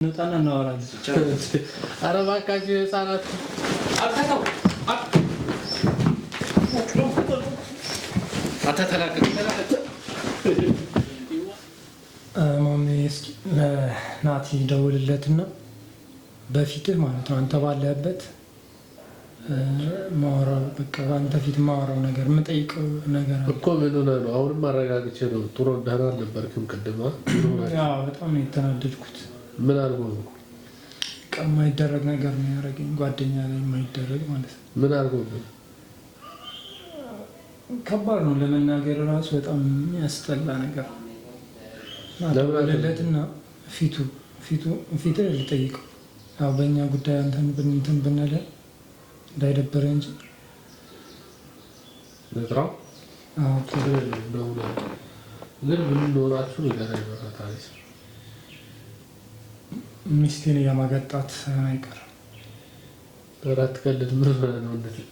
እንውጣና እናወራለን። ኧረ እባካችሁ ህፃናት ማሜ እስኪ ለናቲ ደውልለትና በፊትህ ማለት ነው አንተ ባለህበት ማወራው በቃ በአንተ ፊት ማወራው ነገር የምጠይቀው ነገር አለ። እኮ ምን ሆነህ ነው? አሁንም አረጋግቼ ነው። ጥሩ ደህና አልነበርክም ቅድም። ያው በጣም ነው የተናደድኩት። ምን አድርጎ ነው? በቃ የማይደረግ ነገር ነው ያደረገኝ። ጓደኛ ላይ የማይደረግ ማለት ነው። ምን አድርጎ ነው? ከባድ ነው ለመናገር እራሱ በጣም የሚያስጠላ ነገር ነው። ደውልለትና ፊቱ ፊቱ ፊትህ ልጠይቀው። ያው በእኛ ጉዳይ አንተን እንትን ብንልህ እንዳይደብርህ እንጂ። ልጥራው? አዎ። ግን ምን እንደሆናችሁ ንገረኝ በፈጣሪ። ሚስቴን እያማገጣት አይቀርም። ኧረ አትቀልድ። ምን ሆነህ ነው እንደዚህ?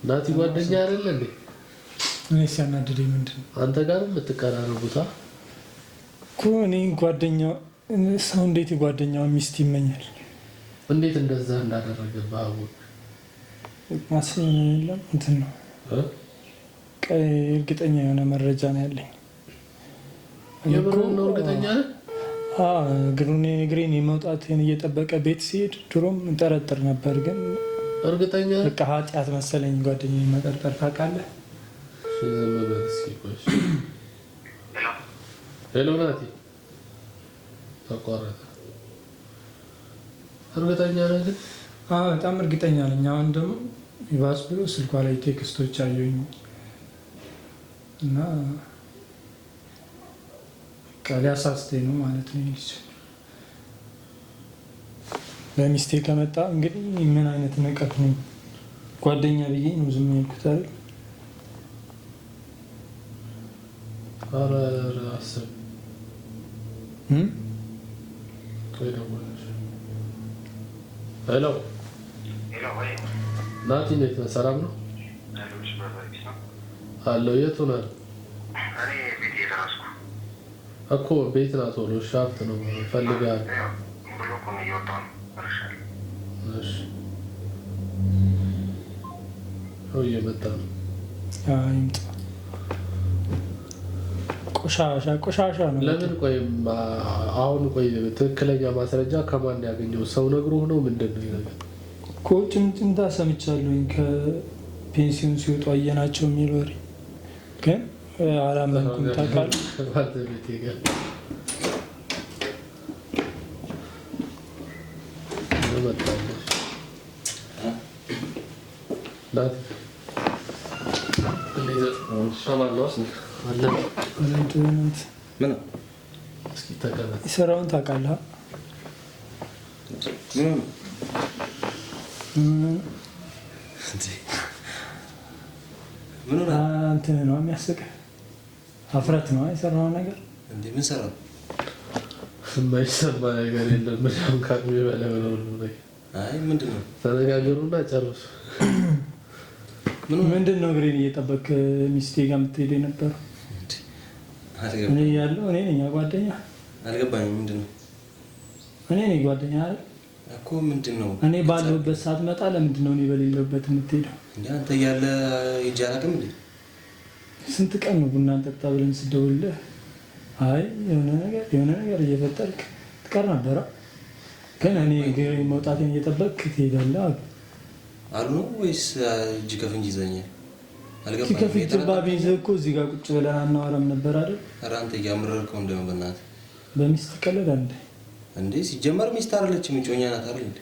ናቲ ጓደኛ አይደለ እንዴ? እኔ ሲያናድደኝ ምንድን ነው አንተ ጋር የምትቀራረቡታ እኮ እኔ ጓደኛ ሰው እንዴት የጓደኛው ሚስት ይመኛል? እንዴት እንደዛ እንዳደረገብህ አወቅ? ማስብ የለም እንትን ነው እርግጠኛ የሆነ መረጃ ነው ያለኝ። የምርህን ነው? እርግጠኛ ነህ? እግሬን የመውጣቴን እየጠበቀ ቤት ሲሄድ ድሮም እንጠረጥር ነበር፣ ግን እርግጠኛ ነህ? በቃ ኃጢአት መሰለኝ ጓደኛዬን መጠርጠር ታውቃለህ። ዝም በል እስኪ ቆይ። Hello ናቲ፣ ተቋረጠ። እርግጠኛ ነህ ግን? አዎ በጣም እርግጠኛ ነኝ። አሁን ደግሞ ይባስ ብሎ ስልኳ ላይ text ኦች አየሁኝ እና በቃ ሊያሳስተኝ ነው ማለት ነው። ልጅ ለሚስቴ ከመጣ እንግዲህ ምን አይነት ንቀት ነው? ጓደኛ ብዬ ነው ዝም ያልኩት አይደል? ኧረ አስብ። ቆይ ደውልልሽ። Hello ናቲ፣ እንዴት ነህ? ሰላም ነው አለው። የት ሆነህ ነው? እኮ ቤት ና ቶሎ። እሺ፣ ሀብት ነው እፈልግሃለሁ። እሺ፣ እየመጣ ነው። ይምጣ። ቆሻሻ ቆሻሻ ነው። ለምን ቆይ አሁን ቆይ ትክክለኛ ማስረጃ ከማን ያገኘው? ሰው ነግሮህ ነው? ምንድን ነው ነገር? እኮ ጭምጭምታ ሰምቻለሁኝ። ከፔንሲዮን ሲወጡ አየናቸው የሚል ወሬ ግን አላመንኩም። ታውቃለህ። ከባለቤቴ ጋር መጣለች። ናቲ እንዴት ሰላም ነው? አለ ምን እስኪ ተቀመጥ። የሰራውን ታውቃለህ? ምን ምን እንትን ነው የሚያስቅህ፣ አፍረት ነው የሰራውን ነገር። እንዴ ምን ሰራው? የማይሰማ ነገር የለም። ምንም ከአቅሜ በላይ ሆነ ሁሉ ነገር። አይ ምንድን ነው? ተነጋገሩና ጨርሱ። ምንድን ነው እግሬን እየጠበክ ሚስቴ ጋር የምትሄደው የነበረው? እኔ እያለሁ እኔ ነኝ ጓደኛ። አልገባኝም። ምንድን ነው? እኔ ነኝ ጓደኛ አይደል? እኮ ምንድን ነው? እኔ ባለሁበት ሰዓት መጣ። ለምንድን ነው እኔ በሌለሁበት የምትሄደው? እንዴ አንተ እያለ ሂጅ አላውቅም እንዴ? ስንት ቀን ነው ቡና እንጠጣ ብለን ስደውልልህ አይ የሆነ ነገር የሆነ ነገር እየፈጠርክ ትቀር ነበረ። ግን እኔ እግሬ መውጣቴን እየጠበቅክ ትሄዳለህ አሉ። አሉ ነው ወይስ እጅ ከፍንጅ ይዘኛል? አልገባኝም። ከፍንጅ ባቢይዝህ እኮ እዚህ ጋር ቁጭ ብለን አናወራም ነበር አይደል? ኧረ አንተ እያመረርከው እንደው በእናትህ። በሚስት ቀለድ እንዴ? እንዴ ሲጀመር ሚስት አይደለችም እጮኛ ናት አይደል እንዴ?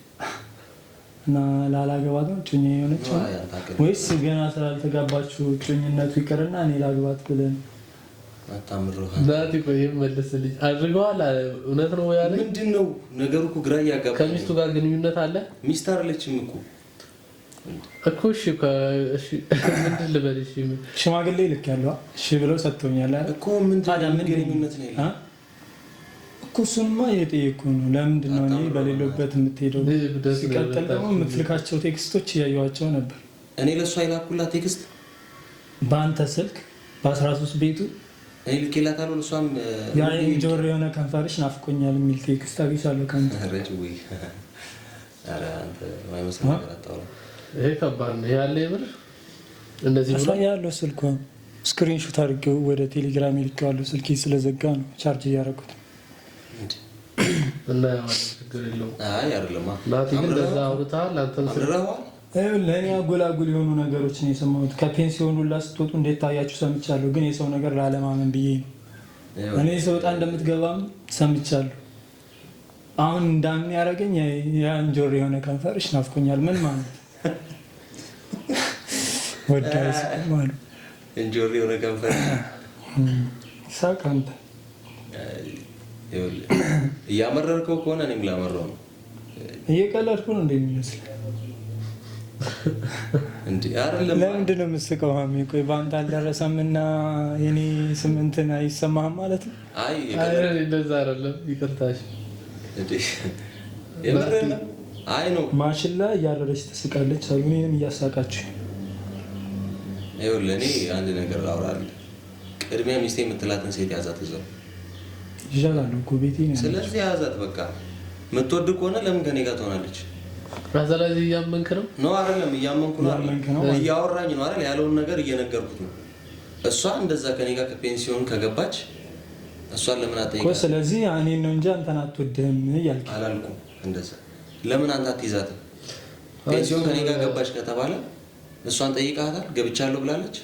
እና ላላገባት ነው እጮኛ የሆነችው ወይስ ገና ስላልተጋባችሁ እጮኝነቱ ይቅርና እኔ ላግባት ብለን? አታምረው ናቲ፣ ቆይ ይሄን መልስልኝ። አድርገዋል አለ። እውነት ነው ያለኝ? ምንድን ነው ነገሩ? እኮ ግራ እያጋባኝ ከሚስቱ ጋር ግንኙነት አለ? ሚስት አይደለችም እኮ እኮ። እሺ እሺ፣ ምንድን ልበል? እሺ ሽማግሌ ልኬያለሁ። እሺ ብለው ሰጥተውኛል አይደል? እኮ ምንድን ነው ግንኙነት ነው ያለው? እኮ እሱንማ እየጠየቅኩህ ነው። ለምንድን ነው እኔ በሌለሁበት የምትሄደው? ሲቀጥል ደግሞ የምትልካቸው text ኦች እያየኋቸው ነበር። እኔ ለእሷ የላኩላት text? በአንተ ስልክ በ13 ቤቱ እኔ ልኬላታለሁ። እሷም ያ እንጆሪ የሆነ ከንፈርሽ ናፍቆኛል የሚል text አግኝቻለሁ ከአንተ። ኧረ ጭዌ፣ ኧረ አንተ የማይመስል ነገር አታውራ። ይሄ ከባድ ነው ያለ የምር እንደዚህ ብሎ አሳያለሁ። ስልኳ screenshot አድርጌው ወደ ቴሌግራም ልኬዋለሁ። ስልኬ ስለዘጋ ነው ቻርጅ እያደረኩት። እንዴ? እናየዋለን፣ ችግር የለውም። አይ አይደለማ። ናቲ ግን እንደዛ አውርተሃል አንተም አምርረኸዋል። ለእኔ አጎላጉል የሆኑ ነገሮች ነው የሰማሁት። ከፔንሲዮን ሁላ ስትወጡ እንዴት ታያችሁ ሰምቻለሁ፣ ግን የሰው ነገር ላለማመን ብዬ ነው። እኔ ስወጣ እንደምትገባም ሰምቻለሁ። አሁን እንዳምን ያደረገኝ ያ እንጆሪ የሆነ ከንፈርሽ ናፍቆኛል። ምን ማለት ወዳ ማለት እንጆሪ የሆነ ከንፈር። ሳቅ አንተ። ይኸውልህ፣ እያመረርከው ከሆነ እኔም ላመረው ነው። እየቀለድኩ ነው እንደሚመስል እንዴ አይደለም። ለምንድን ነው የምስቀው? ማሚ ቆይ በአንተ አልደረሰም እና የኔ ስም እንትን አይሰማህም ማለት ነው? አይ አይ እንደዛ አይደለም፣ ይቅርታሽ። እንዴ የምርህን ነው? አይ ነው። ማሽላ እያረረች ትስቃለች አሉ። እኔንም እያሳቃችሁ። ይኸውልህ፣ እኔ አንድ ነገር ላውራልህ። ቅድሚያ ሚስቴ የምትላትን ሴት ያዛት እዛው። ይዣታለሁ እኮ ቤቴ ነው ያለችው። ስለዚህ ያዛት በቃ። የምትወድ ከሆነ ለምን ከኔ ጋር ትሆናለች? ስለዚህ እያመንክ ነው? ነው አይደለም፣ እያመንኩ ነው አይደለም፣ እያመንክ ነው። እያወራኝ ነው አይደል? ያለውን ነገር እየነገርኩት ነው። እሷ እንደዛ ከኔ ጋር ከፔንሲዮን ከገባች እሷን ለምን እኮ አትጠይቃትም? ስለዚህ እኔን ነው እንጂ አንተን አትወድህም እያልክ አላልኩም እንደዛ። ለምን አንተ አትይዛትም? ፔንሲዮን ከኔ ጋር ገባች ከተባለ እሷን ጠይቃታል? ገብቻለሁ ብላለች።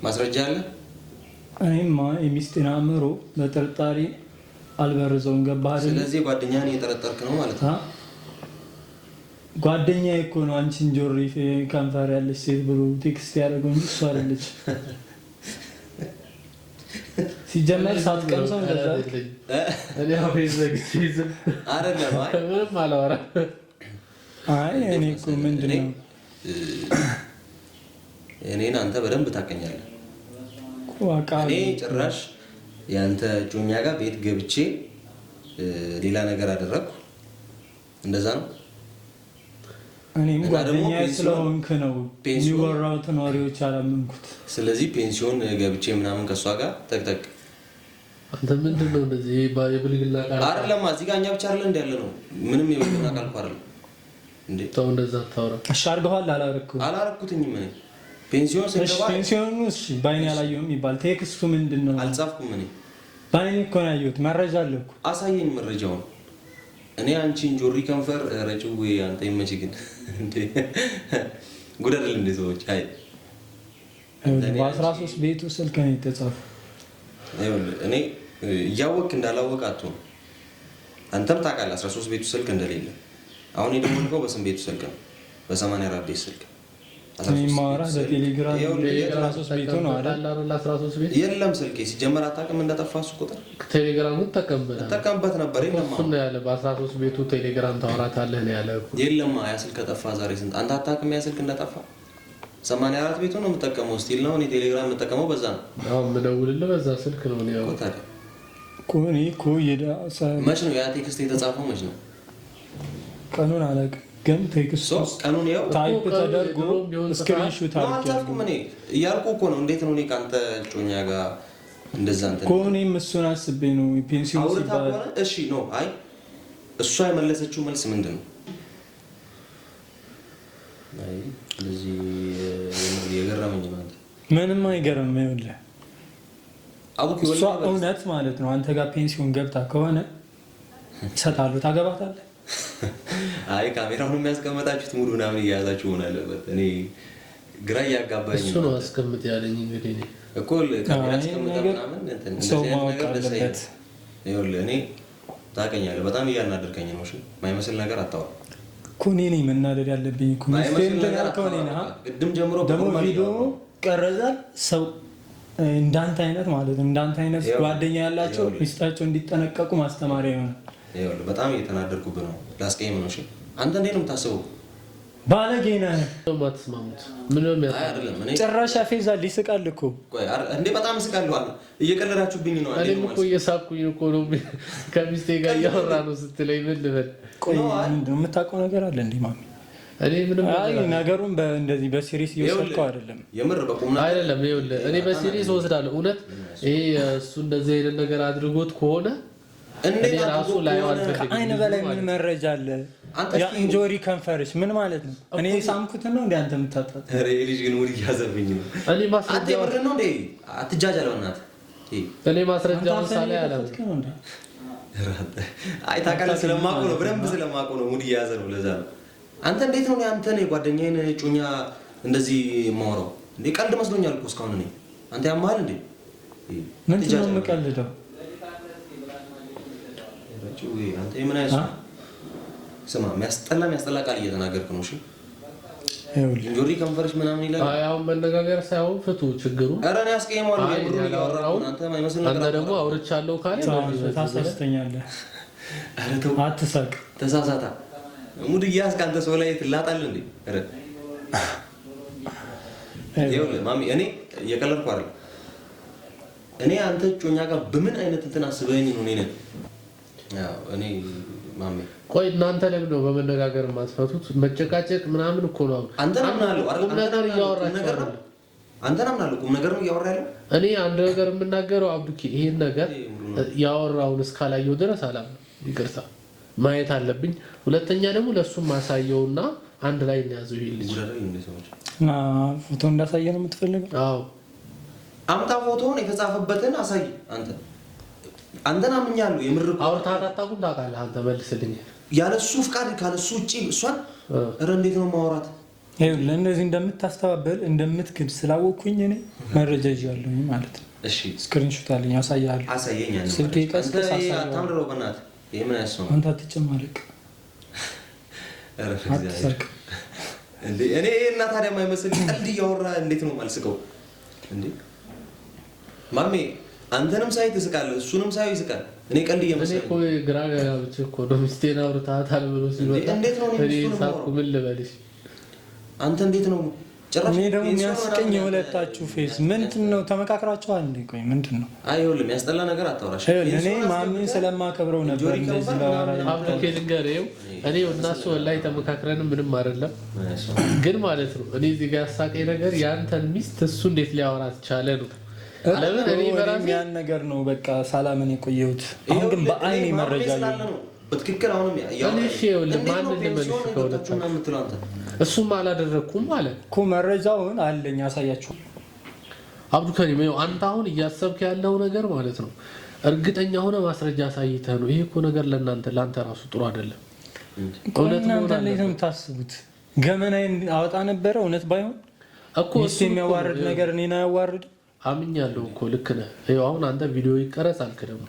ማስረጃ አለ? እኔማ የሚስቴን አእምሮ በጥርጣሬ አልበርዘውም። ገባህ አይደል? ስለዚህ ጓደኛህን እየጠረጠርክ ነው ማለት ነው። አ? ጓደኛዬ እኮ ነው አንቺ እንጆሪ ከንፈር ያለች ሴት ብሎ text ያደረገው እንጂ እሱ አይደለች። ሲጀመር ሳትቀምሰው እንደዛ አልክ። እኔ አፌን ዘግቼ ዝም አይደለም። አይ ምንም አላወራም። አይ እኔ እኮ ምንድን ነው እኔን አንተ በደንብ ታውቀኛለህ። እኮ አውቃለሁ። እኔ ጭራሽ የአንተ እጮኛ ጋር ቤት ገብቼ ሌላ ነገር አደረግኩ። እንደዛ ነው። እኔም እና ደግሞ ጓደኛዬ ስለሆንክ ነው የሚወራውን ወሬዎች ያላመንኩት። ስለዚህ ፔንሲዮን ገብቼ ምናምን ከእሷ ጋር ጠቅጠቅ አንተ ምንድን ነው እንደዚህ የብልግና ቃል? አይደለም። እዚህ ጋር እኛ ብቻ አይደለ እንደ ያለ ነው። ምንም የብልግና ቃል እኮ አይደለም እንዴ። ተው እንደዛ አታውራ። እሺ አድርገዋል አላደረግኩም? አላረኩትኝም። እኔ ፔንሲዮን እሺ ስንገባ ፔንሲዮኑ እሺ በአይኔ ያላየሁም ይባል text ኡ ምንድን ነው? አልጻፍኩም እኔ። በአይኔ እኮ ነው ያየሁት። መረጃ አለ እኮ። አሳየኝ መረጃውን። እኔ አንቺ እንጆሪ ከንፈር ረጭው አንተ ይመችህ ግን እንዴ ጉድ አይደል እንዴ ሰዎች? አይ በ13 ቤቱ ስልክ ነው የተጻፈው። ይኸውልህ፣ እኔ እያወቅህ እንዳላወቅ አትሆን። አንተም ታውቃለህ 13 ቤቱ ስልክ እንደሌለ። አሁን የደወልከው በስንት ቤቱ ስልክ ነው? በ84 ቤት ስልክ። እኔ የማወራህ በቴሌግራም ይኸውልህ፣ 13 ቤቱ ነው አይደል? አይደል? 13 ቤት የለም ስልኬ ሲጀመር አታውቅም እንደጠፋ እሱ ቁጥር ቴሌግራሙን ተቀበላል። እጠቀምበት ነበር። የለም እሱን ነው ያለ። በ13 ቤቱ ቴሌግራም ታወራታለህ ነው ያለ እኮ። የለማ ያ ስልክ ከጠፋ ዛሬ ስንት አንተ አታውቅም ያ ስልክ እንደጠፋ። 84 ቤቱ ነው የምጠቀመው still ነው። እኔ ቴሌግራም የምጠቀመው በዛ ነው። አሁን የምደውልልህ በዛ ስልክ ነው። እኔ ያው እኮ ታዲያ እኮ እኔ እኮ መች ነው ያ text የተጻፈው? መች ነው? ቀኑን አላውቅም፣ ግን text ኡ so ቀኑን ያው type እኮ ቀኑ ተደርጎ የድሮም ቢሆን screenshot ነው አድርጌያለሁ። አልጻፍኩም እኔ እያልኩ እኮ ነው። እንዴት ነው እኔ ከአንተ እጮኛ ጋር እንደዛ እንትን እኮ እኔም እሱን አስቤ ነው ፔንሲዮን አውርታ ሲባል ከሆነ እሺ ነው። አይ እሷ የመለሰችው መልስ ምንድን ነው? አይ እንደዚህ የምር የገረመኝ ነው። አንተ ምንም አይገርም። ይኸውልህ አቡኪ እሷ ወላሂ በል። እውነት ማለት ነው አንተ ጋር ፔንሲዮን ገብታ ከሆነ ይሰጣሉ፣ ታገባታለህ። አይ ካሜራውን የሚያስቀመጣችሁት ሙሉ ምናምን እየያዛችሁ መሆን አለበት። እኔ ግራ እያጋባኝ እሱ ነው አስቀምጥ ያለኝ እንግዲህ እኔ እኮ ካሜራ አይ፣ አስቀምጠህ ነገር ምናምን እንትን ሰው እንደዚህ አይነት ማወቅ ነገር ደስ አይልም። አለበት። ይኸውልህ እኔ ታውቀኛለህ፣ በጣም እያናደርከኝ ነው። እሺ የማይመስል ነገር አታውራ። እኮ እኔ ነኝ መናደድ ያለብኝ እኮ ሚስቴ የማይመስል እንትን ነገር ያልከው እኔ ነህ። አታውራ። ቅድም ጀምሮ ደግሞ በ normal ቪዲዮ እያወራሁ ነው። ቀረጻል። ሰው እንዳንተ አይነት ማለት ነው እንዳንተ አይነት ይኸውልህ፣ ጓደኛ ያላቸው ይኸውልህ። ሚስታቸው እንዲጠነቀቁ ማስተማሪያ ይሆናል። ይኸውልህ በጣም እየተናደድኩብህ ነው። ላስቀይም ነው። እሺ አንተ እንዴት ነው የምታስበው? ባለጌ ነህ። ነው የማትስማሙት? ምን ነው አይ የሚያስ አይደለም እኔ ጭራሽ ያፌዛል፣ ይስቃል እኮ። ቆይ እንዴ በጣም እስቃለሁ አለ። እየቀለዳችሁብኝ ነው። እንዴ እኔም ነው እኮ እየሳቅኩኝ እኮ ነው። ከሚስቴ ጋር እያወራ ነው ስትለኝ ምን ልበል? ቆይ ነው፣ አይ። ምንድን ነው የምታውቀው ነገር አለ እንዴ ማሚ? እኔ ምንም አይ ነገሩን እንደዚህ በ serious እየወሰድከው አይደለም። የምር በቁም ነገር አይደለም። ይኸውልህ እኔ በ serious እወስዳለሁ። እውነት ይሄ እሱ እንደዚህ አይነት ነገር አድርጎት ከሆነ እንዴት እኔ ራሱ አድርጎ ላየው ከሆነ አልፈልግም። ከአይን በላይ ምን መረጃ አለ? አንተ ያ እንጆሪ ከንፈርሽ ምን ማለት ነው? እኔ ሳምኩትን ነው እንዴ አንተ የምታጣጥ? ኧረ ይሄ ልጅ ግን mood እያዘብኝ ነው። እኔ አንተ ማስረጃ የምርህን ነው እንዴ? አትጃጃል በእናትህ። ይሄ እኔ ማስረጃውን ሳላይ አላምንም። የከፈትክ ነው እንዴ? አይ ታውቃለህ፣ ስለማውቀው ነው፣ በደንብ ስለማውቀው ነው። mood እየያዘ ነው፣ ለዛ ነው። አንተ እንዴት ነው አንተን የጓደኛዬን እጮኛ እንደዚህ የማወራው እንዴ? ቀልድ መስሎኛል እኮ እስካሁን እኔ። አንተ ያመሃል እንዴ? ምንድን ነው የምቀልደው? አንተ የምን አይነት ሰው? ስማ፣ የሚያስጠላ የሚያስጠላ ቃል እየተናገርክ ነው። እሺ ይኸውልህ እንጆሪ ከንፈርሽ ምናምን ይላል። አይ አሁን መነጋገር ሳይሆን ፍቱ ችግሩ። ኧረ እኔ አስቀይሜዋለሁ። አይ የምሩን እያወራሁ ያላወራውን ነው። አንተ የማይመስል አንተ ነገር ደግሞ አውርቻለሁ ካለ ታሳስተኛለህ። ኧረ ተው፣ አትሳቅ። ተሳሳታ። mood እያያዝክ አንተ ሰው ላይ ትላጣለህ እንዴ? ኧረ ይኸውልህ ማሚ፣ እኔ እየቀለድኩ አይደለም። እኔ አንተ እጮኛ ጋር በምን አይነት እንትን አስበኸኝ ነው እኔን? ያው እኔ ማሚ ቆይ እናንተ ለምን ነው በመነጋገር የማትፈቱት? መጨቃጨቅ ምናምን እኮ ነው። አሁን አንተን አምናለሁ አይደል? ቁም ነገር አንተን አምናለሁ። ቁም እያወራችሁ ነገር ነው። አይደለም። አንተን አምናለሁ። ቁም ነገር ነው እያወራ ያለው። እኔ አንድ ነገር የምናገረው አብዱኪ፣ ይሄን ነገር ያወራውን እስካላየው ድረስ አላምንም። ይቅርታ ማየት አለብኝ። ሁለተኛ ደግሞ ለእሱም ማሳየውና አንድ ላይ እንያዘው ይሄን ልጅ። ጉዳይ እንደ ሰዎች እና ፎቶ እንዳሳየ ነው የምትፈልገው? አዎ አምጣ፣ ፎቶውን የተጻፈበትን አሳይ። አንተ አንተን አምኛለሁ። የምር እኮ አውርተሃት አታውቁም? ታውቃለህ አንተ መልስልኝ። ያለሱ ፍቃድ ካለሱ ውጪ እሷን ኧረ እንዴት ነው ማውራት? ይኸውልህ እንደዚህ እንደምታስተባበል እንደምትክድ ስላወቅኩኝ እኔ መረጃ ይዣለሁኝ ማለት ነው። እሺ screenshot አለኝ፣ አሳይሃለሁ። አሳየኝ። ያን ስልኬ ቀስቅስ አሳየዋለሁ። አታምርረው በእናትህ። ይሄ ምን አይነት ሰው ነው? አንተ አትጨማለቅ፣ ኧረ በእግዚአብሔር። አትሰርቅ። እንዴ እኔ እና ታዲያ የማይመስል ቀልድ እያወራ እንዴት ነው የማልስቀው? እንዴ ማሜ አንተንም ሳይ ትስቃለህ፣ እሱንም ሳይ ይስቃል። እኔ ቀልድ እኔ እየመሰለኝ እኮ ግራ ገብቼ እኮ ነው ሚስቴን አውርተሃታል ብሎ ሲመጣ እንዴት ነው እኔ እኔ ሚስቱን ሳቅኩ። የማወራው? ምን ልበልሽ? አንተ እንዴት ነው ጭራሽ እኔ ደግሞ ፔንሲዮን የሚያስቀኝ ምናምን የሁለታችሁ face ምንድን ነው? ተመካክራችኋል እንዴ? ቆይ ምንድን ነው? አይ ይኸውልህ የሚያስጠላ ነገር አታውራሽ። ይኸውልህ እኔ ማሚን ስለማከብረው ነበር እንደዚህ ላወራ አብዱኪ ልንገርህ፣ ይኸው እኔ እና እሱ ወላሂ ተመካክረንም ምንም አይደለም ግን ማለት ነው እኔ እዚህ ጋር ያሳቀኝ ነገር የአንተን ሚስት እሱ እንዴት ሊያወራት ቻለ ነው። ለምን እኔ በራሴ ያን ነገር ነው በቃ ሳላምን የቆየሁት። አሁን ግን በአይኔ መረጃ ስላለ ነው በትክክል አሁንም እኔ እሺ ይኸውልህ እንዴት ነው ማንን ልመልስ ፔንሲዮን ገብታችሁ ከሁለታችሁ? ምናምን የምትለው አንተ? እሱም አላደረግኩም አለ እኮ መረጃውን አለኝ፣ አሳያችሁ። አብዱከሪም። ይኸው አንተ አሁን እያሰብክ ያለው ነገር ማለት ነው እርግጠኛ ሆነ ማስረጃ አሳይተህ ነው። ይሄ እኮ ነገር ለእናንተ ለአንተ ራሱ ጥሩ አይደለም። እውነት መሆን እናንተ እንዴት ነው የምታስቡት? ገመናዬን አወጣ ነበረ እውነት ባይሆን እኮ ሚስት እሱን እኮ የሚያዋርድ ነው። ነገር እኔን አያዋርድ? አምኛለሁ እኮ ልክ ነህ። ይኸው አሁን አንተ ቪዲዮ ይቀረጽ አልክ ደግሞ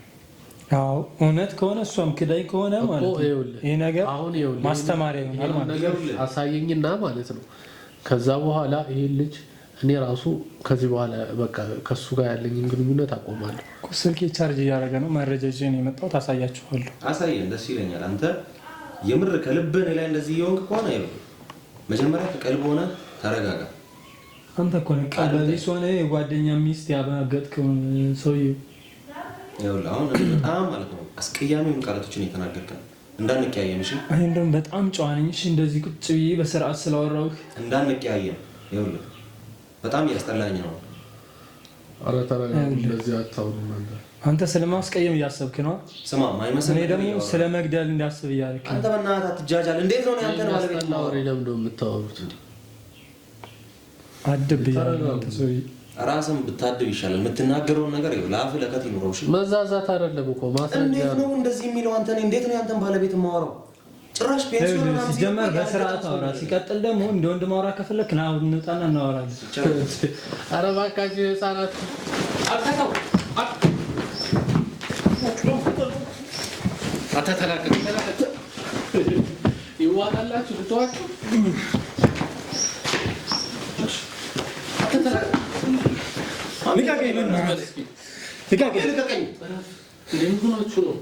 አዎ እውነት ከሆነ እሷም ክዳኝ ከሆነ እኮ ማለት ነው ይኸውልህ ይሄ ነገር አሁን ይኸውልህ ማስተማሪያ ይሆናል ይሄን ማለት ነው። ነገር አሳየኝና ማለት ነው። ከዛ በኋላ ይሄን ልጅ እኔ ራሱ ከዚህ በኋላ በቃ ከሱ ጋር ያለኝን ግንኙነት አቆማለሁ። እኮ ስልኬ ቻርጅ እያደረገ ነው። መረጃ ይዤ ነው የመጣሁት፣ አሳያችኋለሁ። አሳየን፣ ደስ ይለኛል። አንተ የምር ከልብህ እኔ ላይ እንደዚህ እየሆንክ ከሆነ ይኸውልህ መጀመሪያ ከቀልብ ሆነ ተረጋጋ። አንተ እኮ ነህ ቀለቢስ ሆነ የጓደኛ ሚስት ያበገጥከው ሰውዬው። ይኸውልህ አሁን እኔ በጣም ማለት ነው አስቀያሚ የሆኑ ቃላቶችን እየተናገርክ ነው። እንዳንቀያየም እሺ፣ እኔ እንደውም በጣም ጨዋ ነኝ። እሺ እንደዚህ ቁጭ ብዬ በስርዓት ስላወራሁህ እንዳንቀያየም። ይኸውልህ በጣም እያስጠላኝ ነው። ኧረ ተረጋጉ፣ እንደዚህ አታውሩ እናንተ። አንተ ስለማስቀየም እያሰብክ ነው። ስማ ማይመስል እኔ ነገር ደግሞ እያወራህ ስለ መግደል እንዳስብ እያደረክ ነው። አንተ በእናትህ አትጃጃል። እንዴት ነው እኔ አንተን ባለቤት የሚያስጠላ ወሬ ለምንድን ነው የምታወሩት? አድብ እያለሁ አንተ ሰውዬ። ራስን ብታድብ ይሻላል። የምትናገረውን ነገር ይኸው ለአፍህ ለከት ይኑረው። እሺ መዛዛት አይደለም እኮ ማስረጃ እንዴት ነው። ነው እንደዚህ የሚለው አንተ? እኔ እንዴት ነው ያንተን ባለቤት የማወራው? ጭራሽ ፔንሲዮን ምናምን ሲል ሲጀመር እኮ በስርዓት አውራ። ሲቀጥል ደግሞ እንደ ወንድ ማውራት ከፈለክ ና እንውጣና እናወራለን። ኧረ እባካችሁ ህፃናት ይዋጣላችሁ ልተዋችሁ። ልቀቀኝ፣ በእናትህ ልቀቀኝ። ልቀቀኝ። እንደምን ሆናችሁ ነው?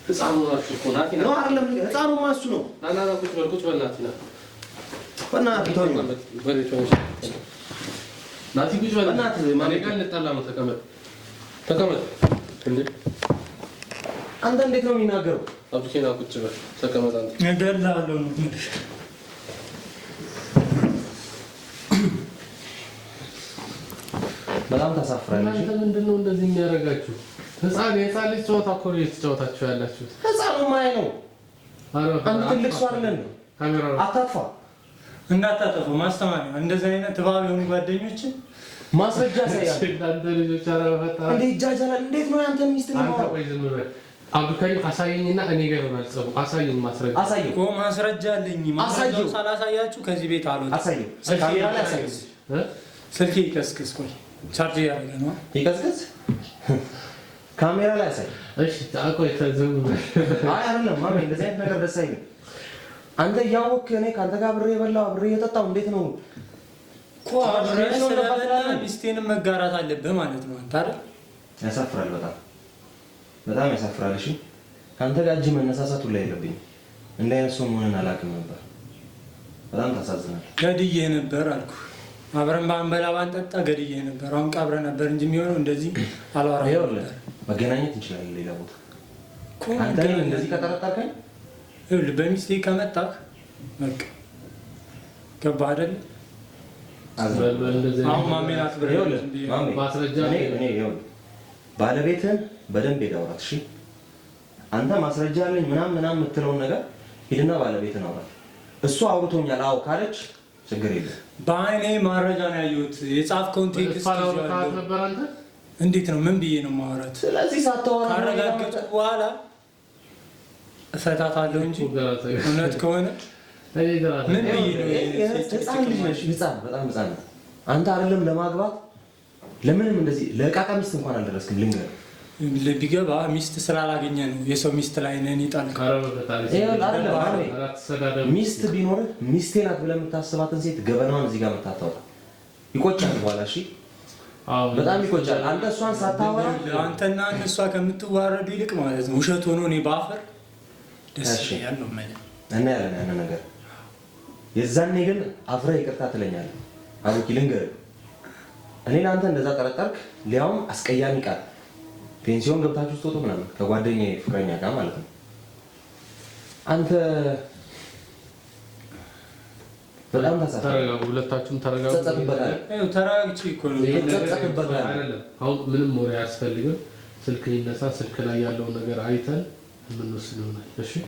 ህፃን ሆናችሁ እኮ ናቲ ና ነው አይደለም፣ ህፃኑማ እሱ ነው። ና ና ቁጭ በል ቁጭ በል ናቲ ና በእናትህ ተወኝ። ናቲ ቁጭ በል። በእናትህ እኔ ጋር ልጣላ ነው። ተቀመጥ ተቀመጥ። እንዴ አንተ እንዴት ነው የሚናገረው? አብዱኬና ቁጭ በል ተቀመጥ። አንተ እገልሃለሁ ነው የምልህ። በጣም ታሳፍራለህ። እናንተ ምንድን ነው እንደዚህ የሚያደርጋችሁ? ህፃን የህፃን ልጅ ጨዋታ እኮ ነው እየተጫወታችሁ ያላችሁት። ህፃኑ ማይ ነው። ኧረ አንድ ትልቅ ሰው አይደለን። ካሜራ አታጥፋ። እንዳታጠፉ ማስተማሪያ ነው። እንደዚህ አይነት እባብ የሆኑ ጓደኞችን ማስረጃ ያሳያል። እናንተ ልጆች ኧረ በፈጠራችሁ። እንዴ ይጃጃላል። እንዴት ነው ያንተን ሚስት ነው አንተ የማወራው? ቆይ ዝም በል አብዱልከሪም፣ አሳየኝና እኔ ጋር ይሆናል ጸቡ። አሳየኝ ማስረጃ። አሳየው፣ እኮ ማስረጃ አለኝ። ማስረጃውን አሳየው። ሳላሳያችሁ ከዚህ ቤት አልወጣም። አሳየው፣ ካሜራ ላይ አሳየው። እ? ስልኬ ይቀስቅስ። ቆይ ቻርጅ እያደረገ ነው። ይቀዝቅዝ። ካሜራ ላይ አሳየው። እሺ ቆይ ዝም በል። አይ አይደለም ማሜ፣ እንደዚህ አይነት ነገር ደስ አይልም። አንተ እያወቅህ እኔ ከአንተ ጋር አብሬ የበላው አብሬ የጠጣው እንዴት ነው? እኮ አብረህ ስለበላ ሚስቴንም መጋራት አለብህ ማለት ነው አንተ አይደል? ያሳፍራል፣ በጣም በጣም ያሳፍራል። እሺ ከአንተ ጋር እጅ መነሳሳት ሁላ የለብኝም። እንደ አይነት ሰው መሆንን አላውቅም ነበር። በጣም ታሳዝናል። ገድዬ ነበር አልኩ። አብረን ባንበላ ባንጠጣ ገድዬ ነበር። አሁን ቀብረህ ነበር እንጂ የሚሆነው እንደዚህ አላወራም ይኸውልህ ነበር መገናኘት እንችላለን ሌላ ቦታ። እኮ። አንተ እኔን እንደዚህ ከጠረጠርከኝ ይኸውልህ በሚስቴ ከመጣህ በቃ ገባህ አይደል? በል በል እንደዚህ አሁን ማሜን አክብረህ ይኸውልህ ዝም ብዬ ማሜ፣ ማስረጃ እኔ ይኸውልህ ባለቤትህን በደንብ ሄደህ አውራት። እሺ አንተ ማስረጃ አለኝ ምናምን ምናምን የምትለውን ነገር ሂድና ባለቤትህን አውራት። እሱ አውርቶኛል አዎ ካለች ችግር የለም። በአይኔ ማረጃ ነው ያየሁት። የጻፍከውን text እሷን አውርተሃት ይዤዋለሁ። ነበር አንተ? እንዴት ነው ምን ብዬ ነው ማውራት? ስለዚህ ሳታወራ ካረጋገጥኩ በኋላ እፈታታለሁ እንጂ እውነት ከሆነ እኔ ግራ ምን ብዬ ነው ህፃን ልጅ ነሽ፣ ህፃን በጣም ህፃን ነህ አንተ። አይደለም ለማግባት ለምንም እንደዚህ ለዕቃቃ ሚስት እንኳን አልደረስክም። ልንገርህ ቢገባ ሚስት ስላላገኘ ነው የሰው ሚስት ላይ ነን ይጣልቃል። ኧረ በፈጣሪ ይኸውልህ አይደለም ማሜ፣ ኧረ አትሰዳደቡ። ሚስት ቢኖርህ ሚስቴ ናት ብለህ የምታስባትን ሴት ገበናዋን እዚህ ጋር የምታታወጣ ይቆጫል በኋላ። እሺ አዎ በጣም ይቆጫል። አንተ እሷን ሳታወራ አንተና እሷ ከምትዋረዱ ይልቅ ማለት ነው ውሸት ሆኖ እኔ ባፈር ደስ እሺ። ይለኛል ነው የምልህ። እናያለን ያንን ነገር። የዛኔ ግን አፍረህ ይቅርታ ትለኛለህ። አቡኪ ልንገርህ፣ እኔ ለአንተ እንደዛ ጠረጠርክ፣ ሊያውም አስቀያሚ ቃል ፔንሲዮን ገብታችሁ ስትወጡ ምናምን ከጓደኛዬ ፍቅረኛ ጋር ማለት ነው። አንተ በጣም ታሳፍራለህ። ተረጋጉ፣ ሁለታችሁም ተረጋጉ። ትጸጸትበታለህ። ይኸው ተረጋግቼ እኮ ነው። ይሄን ነገር ትጸጸትበታለህ። አይደለም አሁን ምንም ወሬ አያስፈልግም። ስልክ ይነሳ፣ ስልክ ላይ ያለውን ነገር አይተን የምንወስድ ይሆናል። እሺ።